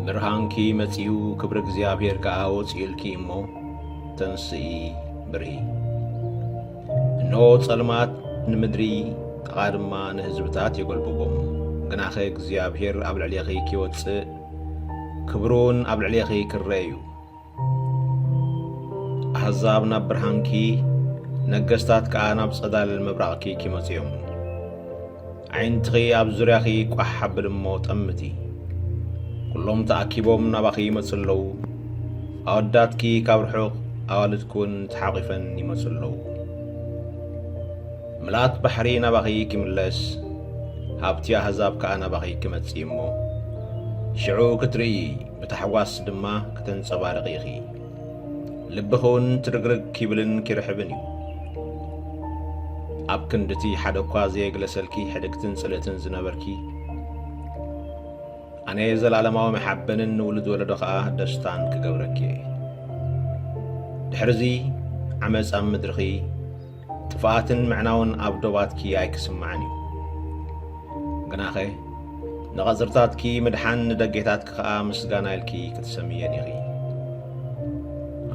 ብርሃንኪ መጺኡ፣ ክብሪ እግዚኣብሔር ከኣ ወጺኡልኪ እሞ፣ ተንስኢ፣ ብርሂ። እንሆ ጸልማት ንምድሪ፣ ጥቓ ድማ ንህዝብታት የጎልብቦም። ግናኸ እግዚኣብሔር ኣብ ልዕሌኺ ኪወጽእ፣ ክብሩ እውን ኣብ ልዕሌኺ ክረአ እዩ። ኣህዛብ ናብ ብርሃንኪ፣ ነገስታት ከኣ ናብ ጸዳል ምብራቕኪ ኪመጹ እዮም። ኣዒንትኺ ኣብ ዙርያኺ ቋሕ ኣብሊ እሞ ጠምቲ። ኩሎም ተኣኪቦም ናባኺ ይመጹ ኣለዉ። ኣወዳትኪ ካብ ርሑቕ፣ ኣዋልድኪ እውን ተሓቒፈን ይመጹ ኣለዉ። ምልኣት ባሕሪ ናባኺ ኪምለስ፣ ሃብቲ ኣህዛብ ከኣ ናባኺ ኪመጽእ እሞ፣ ሽዑ ክትርእዪ፣ ብታሕጓስ ድማ ከተንጸባርቒ ኢኺ። ልብኺ እውን ትርግርግ ኪብልን ኪርሕብን እዩ። ኣብ ክንድቲ ሓደ እኳ ዘየግለሰልኪ ሕድግትን ጽልእትን ዝነበርኪ፣ ኣነ ዘላለማዊ መሓበንን ንውሉድ ወለዶ ኸኣ ደስታን ክገብረኪ እየ። ድሕርዚ ዓመጽ ኣብ ምድርኺ፣ ጥፍኣትን ምዕናውን ኣብ ዶባትኪ ኣይክስምዓን እዩ። ግናኸ ንቐጽርታትኪ ምድሓን፣ ንደጌታትኪ ኸኣ ምስጋና ኢልኪ ክትሰምየን ኢኺ።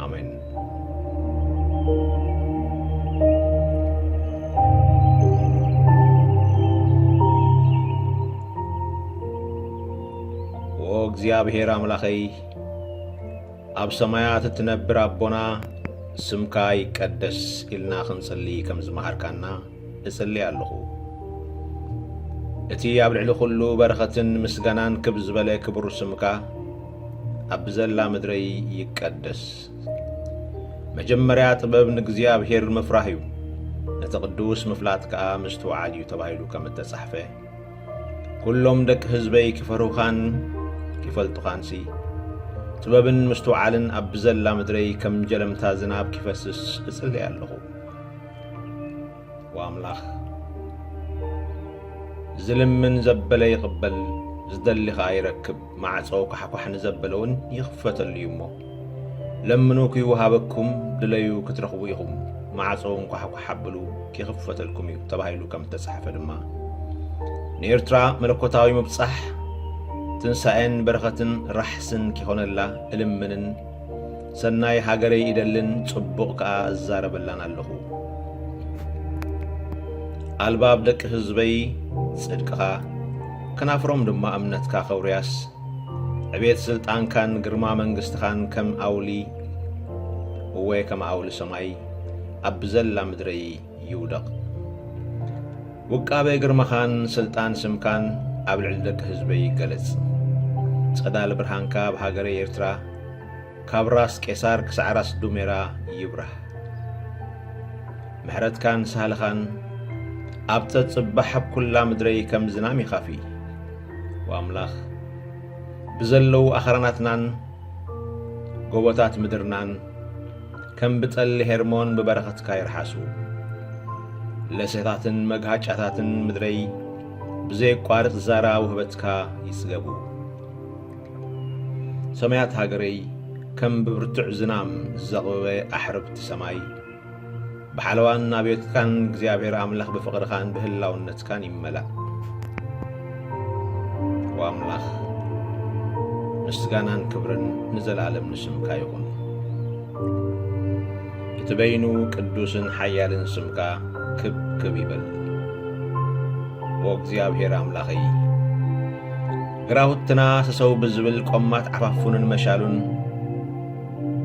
ኣሜን። ኦ እግዚኣብሔር ኣምላኸይ፣ ኣብ ሰማያት እትነብር ኣቦና፣ ስምካ ይቀደስ ኢልና ክንጽሊ ከም ዝመሃርካና እጽሊ ኣለኹ። እቲ ኣብ ልዕሊ ኩሉ በረኸትን ምስጋናን ክብ ዝበለ ክቡር ስምካ ኣብ ብዘላ ምድረይ ይቀደስ። መጀመርያ ጥበብ ንእግዚኣብሔር ምፍራህ እዩ፣ ነቲ ቅዱስ ምፍላጥ ከኣ ምስትውዓል እዩ ተባሂሉ ከም እተጻሕፈ፣ ኩሎም ደቂ ህዝበይ ክፈርሁኻን ኪፈልጡኻንሲ፣ ጥበብን ምስትውዓልን ኣብ ብዘላ ምድረይ ከም ጀለምታ ዝናብ ኪፈስስ እጽሊ ኣለኹ። ወኣምላኽ፣ ዝልምን ዘበለ ይቕበል፣ ዝደሊ ኸኣ ይረክብ፣ ማዕጾ ኳሕኳሕ ንዘበለ እውን ይኽፈተሉ እዩ እሞ፣ ለምኑ ኪወሃበኩም፣ ድለዩ ክትረኽቡ ኢኹም፣ ማዕጾ እንኳሕኳሕ ኣብሉ፣ ኪኽፈተልኩም እዩ ተባሂሉ ከም እተጻሕፈ ድማ፣ ንኤርትራ መለኮታዊ ምብጻሕ፣ ትንሳኤን በረኸትን ራሕስን ኪኾነላ እልምንን፣ ሰናይ ሃገረይ ይደልን ጽቡቕ ከኣ እዛረበላን ኣለኹ። ኣልባብ ደቂ ህዝበይ ጽድቅኻ፣ ከናፍሮም ድማ እምነትካ ከውርያስ፣ ዕቤት ስልጣንካን ግርማ መንግስትኻን ከም ኣውሊ፣ እወ፣ ከም ኣውሊ ሰማይ ኣብ ብዘላ ምድረይ ይውደቕ። ውቃበ ግርማኻን ስልጣን ስምካን ኣብ ልዕሊ ደቂ ህዝበይ ይገለጽ። ጸዳል ብርሃንካ ኣብ ሃገረይ ኤርትራ፣ ካብ ራስ ቄሳር ክሳዕ ራስ ዱሜራ ይብራህ። ምሕረትካን ሳህልኻን ኣብ ጸጽባሕ ኣብ ኩላ ምድረይ ከም ዝናም ይኻፊ። ወኣምላኽ፣ ብዘለዉ ኣኽራናትናን ጎቦታት ምድርናን ከም ብጠሊ ሄርሞን ብበረኸትካ ይርሓሱ። ለሴታትን መግሃጫታትን ምድረይ ብዘየቋርጽ ዛራ ውህበትካ ይጽገቡ። ሰማያት ሃገረይ ከም ብብርቱዕ ዝናም ዘቕበበ ኣሕርብቲ ሰማይ፣ ብሓለዋን ኣብዮትካን እግዚኣብሔር ኣምላኽ ብፍቕርኻን ብህላውነትካን ይመላእ። ወኣምላኽ፣ ምስጋናን ክብርን ንዘለኣለም ንስምካ ይኹን። እቲ በይኑ ቅዱስን ሓያልን ስምካ ክብ ክብ ይበል። ኦ እግዚኣብሔር ኣምላኸይ፣ ግራውትና ሰሰው ብዝብል ቆማት ዓፋፉንን መሻሉን፣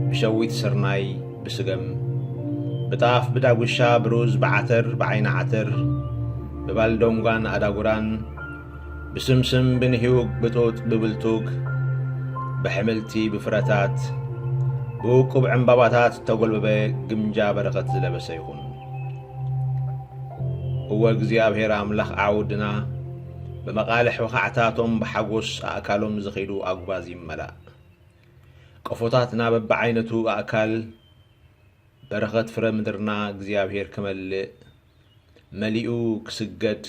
ብሸዊት ስርናይ፣ ብስገም፣ ብጣፍ፣ ብዳጉሻ፣ ብሩዝ፣ ብዓተር፣ ብዓይኒ ዓተር፣ ብባልዶንጓን ኣዳጉራን፣ ብስምስም፣ ብንሂውግ፣ ብጡጥ፣ ብብልቱግ፣ ብሕምልቲ፣ ብፍረታት፣ ብውቁብ ዕምባባታት ዝተጎልበበ ግምጃ በረኸት ዝለበሰ ይኹን። እወ እግዚኣብሔር ኣምላኽ ኣዕውድና ብመቓልሕ ወኻዕታቶም ብሓጎስ ኣእካሎም ዝኸይዱ ኣጉባዝ ይመላእ። ቆፎታትና በብዓይነቱ ኣእካል በረኸት ፍረ ምድርና እግዚኣብሔር ክመልእ መሊኡ ክስገድ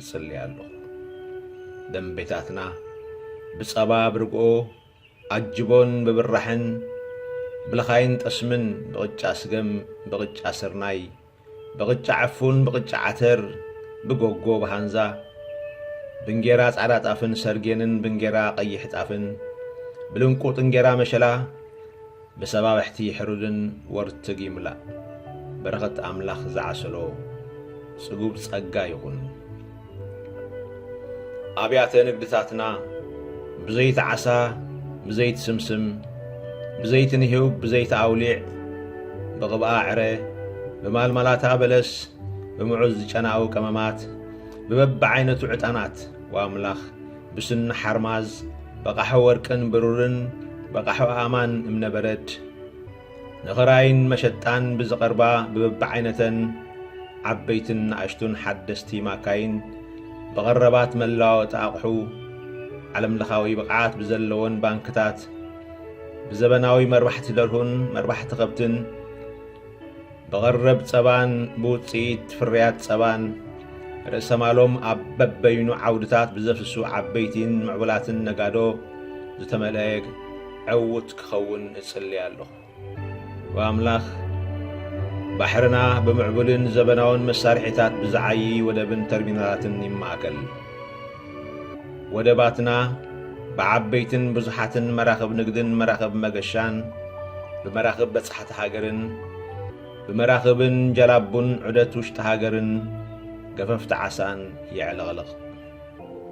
እጽሊ ኣለኹ። ደንቤታትና ብጸባ ብርግኦ ኣጅቦን ብብራሕን ብልኻይን ጠስምን ብቕጫ ስገም ብቕጫ ስርናይ ብቕጫ ዕፉን ብቕጫ ዓተር ብጎጎ ብሃንዛ ብንጌራ ጻዕዳ ጣፍን ሰርጌንን ብንጌራ ቀይሕ ጣፍን ብልንቁጥ እንጌራ መሸላ፣ ብሰባብሕቲ ሕሩድን ወርትግ ይምላእ። በረኸት ኣምላኽ ዝዓሰሎ ጽጉብ ጸጋ ይኹን። ኣብያተ ንግድታትና ብዘይቲ ዓሳ፣ ብዘይቲ ስምስም፣ ብዘይቲ ንህውግ፣ ብዘይቲ ኣውሊዕ፣ ብቕብኣ ዕረ፣ ብማልማላታ በለስ፣ ብምዑዝ ዝጨናኡ ቀመማት፣ ብበብዓይነቱ ዕጣናት፣ ወኣምላኽ፣ ብስኒ ሓርማዝ፣ ብቓሖ ወርቅን ብሩርን፣ ብቓሖ ኣእማን እምነበረድ፣ ንኽራይን መሸጣን ብዝቐርባ ብበብዓይነተን ዓበይትን ንኣሽቱን ሓደስቲ ማካይን፣ ብቐረባት መለዋወጢ ኣቕሑ፣ ዓለምለኻዊ ብቕዓት ብዘለወን ባንክታት፣ ብዘበናዊ መርባሕቲ ደርሁን መርባሕቲ ከብትን፣ ብቐረብ ጸባን ብውጽኢት ፍርያት ጸባን፣ ርእሰ ማሎም ኣብ በበይኑ ዓውድታት ብዘፍሱ ዓበይቲን ምዕቡላትን ነጋዶ ዝተመልአ ዕዉት ክኸውን እጽሊ ኣለኹ። ወኣምላኽ፣ ባሕርና ብምዕቡልን ዘበናውን መሳርሒታት ብዝዓዪ ወደብን ተርሚናላትን ይማእከል። ወደባትና ብዓበይትን ብዙሓትን መራኽብ ንግድን መራኽብ መገሻን፣ ብመራኽብ በጻሕቲ ሃገርን፣ ብመራኽብን ጀላቡን ዑደት ውሽጢ ሃገርን ገፈፍቲ ዓሳን የዕለቕልቕ።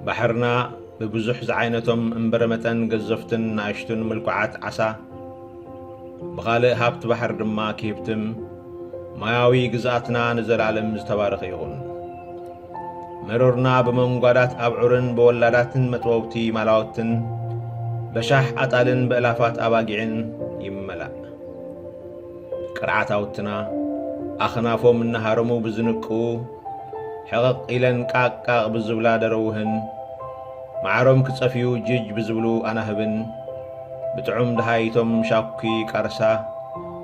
ባሕርና ብብዙሕ ዝዓይነቶም እምበረ መጠን ገዘፍትን ንኣሽቱን ምልኩዓት ዓሳ፣ ብኻልእ ሃብቲ ባሕሪ ድማ ክህብትም፣ ማያዊ ግዝኣትና ንዘለኣለም ዝተባረኸ ይኹን። መሮርና ብመንጓዳት ኣብዑርን ብወላዳትን መጥወውቲ ማላወትን፣ በሻሕ ኣጣልን ብእላፋት ኣባጊዕን ይመላእ። ቅርዓታውትና ኣኽናፎም እናሃረሙ ብዝንቅዉ፣ ሕቕቕ ኢለን ቃቕ ቃቕ ብዝብላ ደረውህን፣ ማዕሮም ክጸፍዩ ጅጅ ብዝብሉ ኣናህብን፣ ብጥዑም ደሃይቶም ሻኩ ቃርሳ፣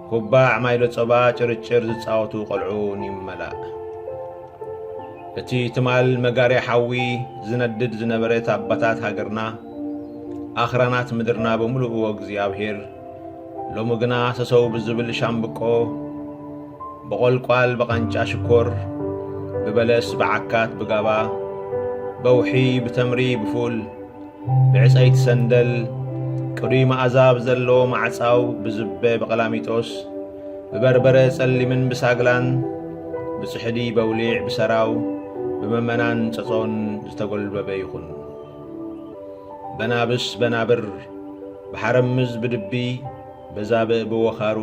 ኩባዕ ማይሎ ጸባ ጭርጭር ዝጻወቱ ቆልዑን ይመላእ። እቲ ትማል መጋርያ ሓዊ ዝነድድ ዝነበረ ታባታት ሃገርና፣ ኣኽራናት ምድርና ብምሉእዎ እግዚኣብሔር፣ ሎሚ ግና ሰሰው ብዝብል ሻምብቆ፣ ብቖልቋል ብቓንጫ ሽኮር፣ ብበለስ ብዓካት ብጋባ፣ በውሒ ብተምሪ ብፉል፣ ብዕጸይቲ ሰንደል፣ ቅዱይ መኣዛ ብዘለዎ ማዕጻው ብዝበ ብቐላሚጦስ፣ ብበርበረ ጸሊምን ብሳግላን፣ ብጽሕዲ በውሊዕ ብሰራው፣ ብመመናን ጸጾን ዝተጎልበበ ይኹን። በናብስ በናብር፣ ብሓረምዝ ብድቢ፣ በዛብእ ብወኻሩ፣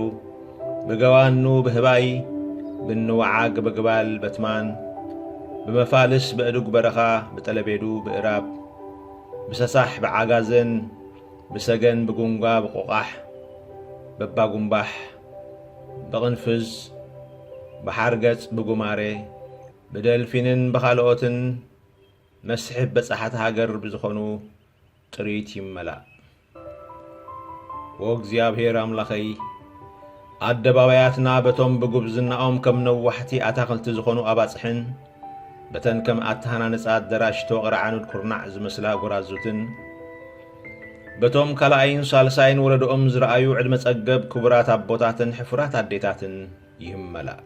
ብገዋኑ ብህባይ፣ ብንወዓግ ብግባል በትማን፣ ብመፋልስ በእዱግ በረኻ፣ ብጠለቤዱ ብእራብ፣ ብሰሳሕ ብዓጋዘን፣ ብሰገን ብጉንጓ ብቆቋሕ፣ በባጉምባሕ፣ ብቕንፍዝ፣ ብሓርገጽ ብጉማሬ፣ ብደልፊንን ብኻልኦትን መስሕብ በጻሕቲ ሃገር ብዝኾኑ ጥሪት ይመላእ። ኦ እግዚኣብሔር ኣምላኸይ፣ ኣደባባያትና በቶም ብጉብዝናኦም ከም ነዋሕቲ ኣታኽልቲ ዝኾኑ ኣባጽሕን፣ በተን ከም ኣተሃናንጻ ኣደራሽ ተወቕረ ዓኑድ ኩርናዕ ዝመስላ ጎራዙትን፣ በቶም ካልኣይን ሳልሳይን ወለዶኦም ዝረኣዩ ዕድመ ጸገብ ክቡራት ኣቦታትን ሕፉራት ኣዴታትን ይመላእ።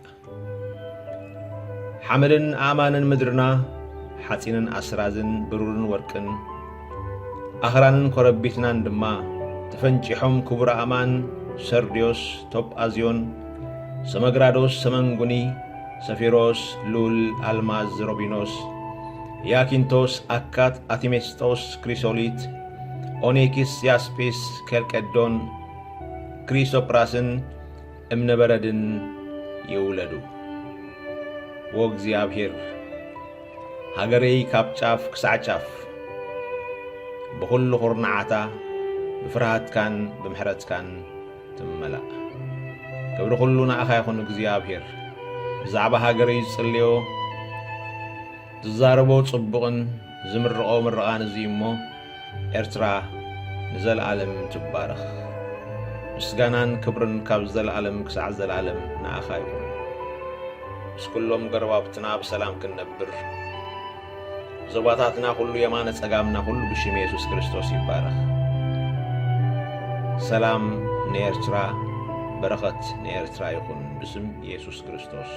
ሓመድን ኣእማንን ምድርና፣ ሓጺንን ኣስራዝን ብሩርን ወርቅን፣ ኣኽራንን ኮረቢትናን ድማ፣ ተፈንጪሖም ክቡር ኣእማን ሰርድዮስ፣ ቶጳዝዮን፣ ሰመግራዶስ፣ ሰመንጉኒ፣ ሰፊሮስ፣ ሉል፣ ኣልማዝ፣ ሮቢኖስ፣ ያኪንቶስ፣ ኣካት፣ ኣቲሜስጦስ፣ ክሪሶሊት፣ ኦኒክስ፣ ያስጲስ፣ ኬልቄዶን፣ ክሪሶፕራስን እምነበረድን ይውለዱ። ዎ እግዚኣብሔር፣ ሃገረይ ካብ ጫፍ ክሳዕ ጫፍ ብኹሉ ኹርናዓታ ብፍርሃትካን ብምሕረትካን ትመላእ። ክብሪ ኩሉ ንኣኻ ይኹን እግዚኣብሔር። ብዛዕባ ሃገረይ ዝጽልዮ፣ ዝዛረቦ ጽቡቕን ዝምርቖ ምርቓን እዚ እሞ፣ ኤርትራ ንዘለኣለም ትባረኽ። ምስጋናን ክብርን ካብ ዘለኣለም ክሳዕ ዘለኣለም ንኣኻ ይኹን። ምስ ኩሎም ጎረባብትና ብሰላም ክንነብር፣ ዞባታትና ኩሉ፣ የማነ ጸጋምና ኩሉ ብሽም የሱስ ክርስቶስ ይባረኽ። ሰላም ንኤርትራ፣ በረኸት ንኤርትራ ይኹን ብስም የሱስ ክርስቶስ።